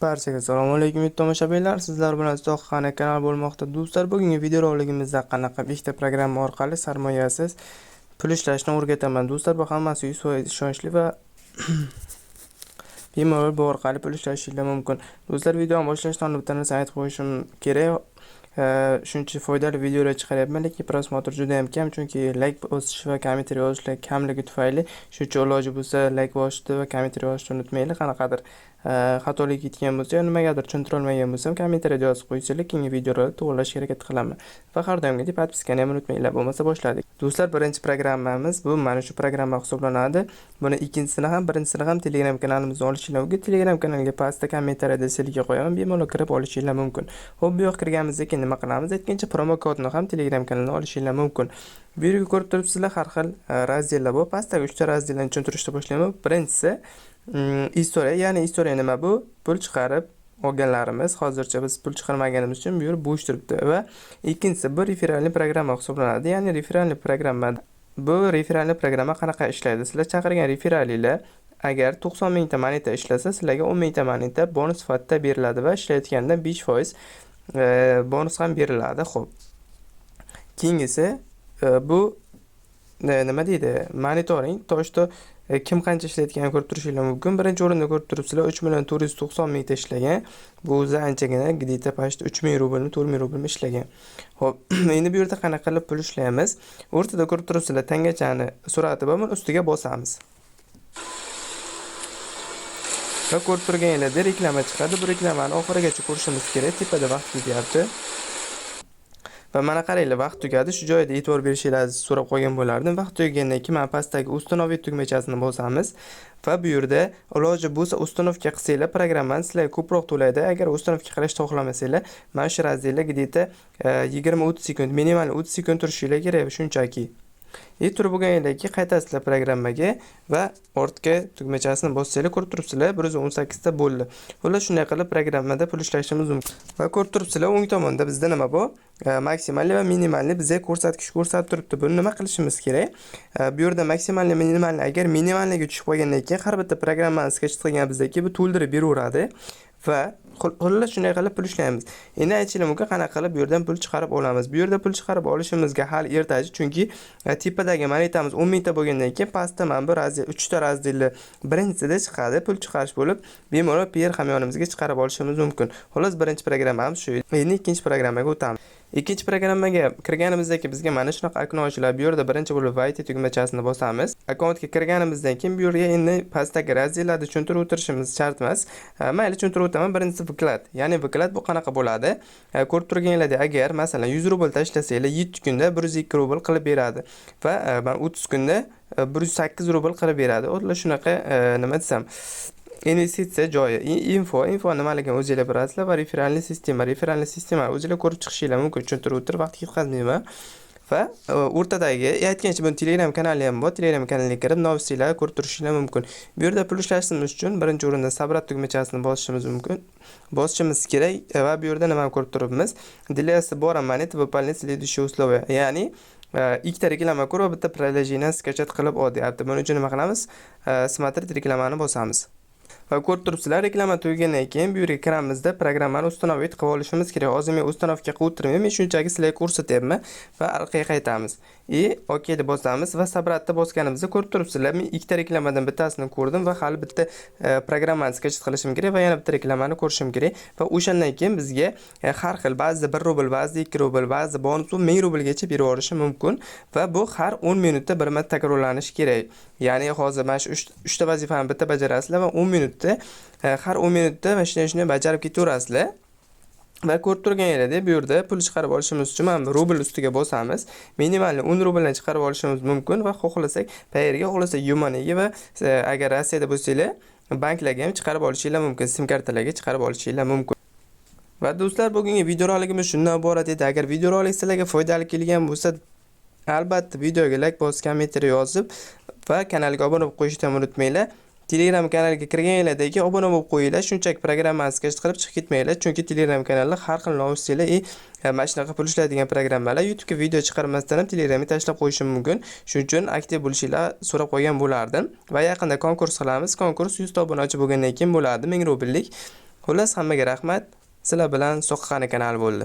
Barchaga assalomu alaykum, tomoshabinlar. Sizlar bilan Sohani kanal bo'lmoqda. Do'stlar, bugungi videoroligimizda qanaqa ikkita programma orqali sarmoyasiz pul ishlashni o'rgataman. Do'stlar, bu hammasi 100% ishonchli va bemalol bu orqali pul ishlashingiz mumkin. Do'stlar, videoni boshlashdan oldin bitta narsani aytib qo'yishim kerak. Shuncha foydali videolar chiqaryapman, lekin просмотр juda ham kam, chunki layk bosish va kommentariy yozishlar kamligi tufayli. Shuning uchun iloji bo'lsa, layk bosishni va kommentariy yozishni unutmanglar. Qanaqadir xatolik ketgan bo'lsa yo nimagadir tushuntira olmagan bo'lsam, kommentariyada yozib qo'ysanglar, keyingi videolarda to'g'irlashga harakat qilaman. Va har doimgidek подписка ni ham unutmanglar. Bo'lmasa, boshladik. Do'stlar, birinchi programmamiz bu mana shu programma hisoblanadi. Buni ikkinchisini ham, birinchisini ham Telegram kanalimizdan olishinglar mumkin. Telegram kanaliga pastda kommentariyada ссылка qo'yaman, bemalol kirib olishinglar mumkin. Xo'p, bu yoqqa kirganimizdan keyin nima qilamiz? Aytgancha, promokodni ham Telegram kanalidan olishinglar mumkin. Bu yerga ko'rib turibsizlar, har xil раздел lar bor. Pastdagi uchta раздел ni tushuntirishni boshlayman. Birinchisi история, ya'ni история nima bu? Pul chiqarib olganlarimiz. Hozircha biz pul chiqarmaganimiz uchun bu yer bo'sh turibdi. Va ikkinchisi bu реферальный programma hisoblanadi. Ya'ni реферальный programma, bu реферальный programma qanaqa ishlaydi? Sizlar chaqirgan referalinglar agar 90 mingta moneta ishlasa, sizlarga 10 mingta moneta bonus sifatida beriladi va ishlayotganda 5% bonus ham beriladi. Xo'p. Keyingisi bu nima deydi? Monitoring, то что kim qancha ishlayotganini ko'rib turishinglar mumkin. Birinchi o'rinda ko'rib turibsizlar, 3 490 mingta ishlagan. Bu o'zi anchagina, где-то почти 3000 rublmi, 4000 rublmi ishlagan. Xo'p, endi bu yerda qanaqa qilib pul ishlaymiz? O'rtada ko'rib turibsizlar, tangachani surati bor, buni ustiga bosamiz. Va ko'rib turganinglardek, reklama chiqadi. Bu reklamani oxirigacha ko'rishimiz kerak. Tepada vaqt ketyapti. Va mana qaranglar, vaqt tugadi. Shu joyda e'tibor berishingizni so'rab qolgan bo'lardim. Vaqt tugagandan keyin mana pastdagi "Установить" tugmachasini bosamiz va bu yerda iloji bo'lsa, установка qilsanglar, programmani sizlarga ko'proq to'laydi. Agar установка qilishni xohlamasanglar, mana shu раздел da где-то 20-30 sekund, minimal 30 sekund turishinglar kerak shunchaki. И turib bo'lganingdan keyin qaytasizlar programmaga va ortga tugmachasini bossanglar, ko'rib turibsizlar, 118 ta bo'ldi. Xullas, shunday qilib programmada pul ishlashimiz mumkin. Va ko'rib turibsizlar, o'ng tomonda bizda nima bor? Максимальный va минимальный bizga ko'rsatkich ko'rsatib turibdi. Buni nima qilishimiz kerak? Bu yerda максимальный, минимальный, agar минимальный ga tushib qolgandan keyin, har bitta programmani скачать qilganimizdan keyin bu to'ldirib beraveradi va xullas, shunday qilib pul ishlaymiz. Endi aytishinglar mumkin, qanaqa qilib bu yerdan pul chiqarib olamiz? Bu yerda pul chiqarib olishimizga hali ertachi, chunki tepadagi monetamiz 10 mingta bo'lgandan keyin pastda mana bu раздел, 3 ta раздел ni birinchisida chiqadi pul chiqarish bo'lib, bemalol Payeer hamyonimizga chiqarib olishimiz mumkin. Xullas, birinchi programmamiz shu. Endi ikkinchi programmaga o'tamiz. Ikkinchi programmaga kirganimizdan keyin bizga mana shunaqa окно ochiladi. Bu yerda birinchi bo'lib "Войти" tugmachasini bosamiz. Akkauntga kirganimizdan keyin bu yerga endi pastdagi раздел larni tushuntirib o'tirishimiz shart emas. Mayli, tushuntirib o'taman. Birinchisi вклад. Ya'ni вклад bu qanaqa bo'ladi? Ko'rib turganinglardek, agar masalan 100 rubl tashlasanglar, 7 kunda 102 rubl qilib beradi va 30 kunda 108 rubl qilib beradi. Xullas, shunaqa nima desam, investitsiya joyi. Info nimaligini o'zinglar bilasizlar va реферальный sistema. Реферальный sistema o'zinglar ko'rib chiqishinglar mumkin. Tushuntirib o'tirib vaqt ketkazmayman. Va o'rtadagi aytgancha, buni Telegram kanali ham bor. Telegram kanaliga kirib, новости lar ko'rib turishinglar mumkin. Bu yerda pul ishlashimiz uchun birinchi o'rinda "Собрать" tugmachasini bosishimiz mumkin. Bosishimiz kerak va bu yerda nimani ko'rib turibmiz? Для сбора монет выполнить следующие условия. Ya'ni ikkita reklama ko'r va bitta приложение скачать qilib ol deyapti. Buning uchun nima qilamiz? "Смотреть reklama" ni bosamiz. Va ko'rib turibsizlar, reklama tugagandan keyin bu yerga kiramizda, programmani установить qilib olishimiz kerak. Hozir men установка qilib o'tirmayman, men shunchaki sizlarga ko'rsatyapman va orqaga qaytamiz. И OK deb bosamiz va "Собрать" ni bosganimizda ko'rib turibsizlar, men ikkita reklamadan bittasini ko'rdim va hali bitta programmani скачать qilishim kerak va yana bitta reklamani ko'rishim kerak va o'shandan keyin bizga har xil, ba'zida 1 rubl, ba'zida 2 rubl, ba'zida bonus 1000 rublgacha berib yuborishi mumkin va bu har 10 minutda bir marta takrorlanishi kerak. Ya'ni hozir mana shu uchta vazifani bitta bajarasizlar va 10 minutda, har 10 minutda mana shunday shunday bajarib ketaverasizlar. Va ko'rib turganinglardek, bu yerda pul chiqarib olishimiz uchun mana bu rubl ustiga bosamiz. Minimal 10 rubldan chiqarib olishimiz mumkin va xohlasak Payeerga, xohlasak Yumaniga va agar Rossiyada bo'lsanglar, banklarga ham chiqarib olishinglar mumkin, sim kartalarga chiqarib olishinglar mumkin. Va do'stlar, bugungi videorolikimiz shundan iborat edi. Agar videorolik sizlarga foydali kelgan bo'lsa, albatta videoga like bosib, kommentariy yozib va kanalga obuna bo'lib qo'yishni ham unutmanglar. Telegram kanaliga kirganinglardan keyin obuna bo'lib qo'yinglar. Shunchaki programmani скачать qilib chiqib ketmanglar. Chunki Telegram kanalida har xil новости lar и mana shunaqa pul ishlaydigan programmalar, YouTube'ga video chiqarmasdan ham Telegramga tashlab qo'yishim mumkin. Shuning uchun aktiv bo'lishinglar so'rab qo'ygan bo'lardim. Va yaqinda konkurs qilamiz. Konkurs 100 ta obunachi bo'lgandan keyin bo'ladi, 1000 rubllik. Xullas, hammaga rahmat. Sizlar bilan Soqqani kanali bo'ldi.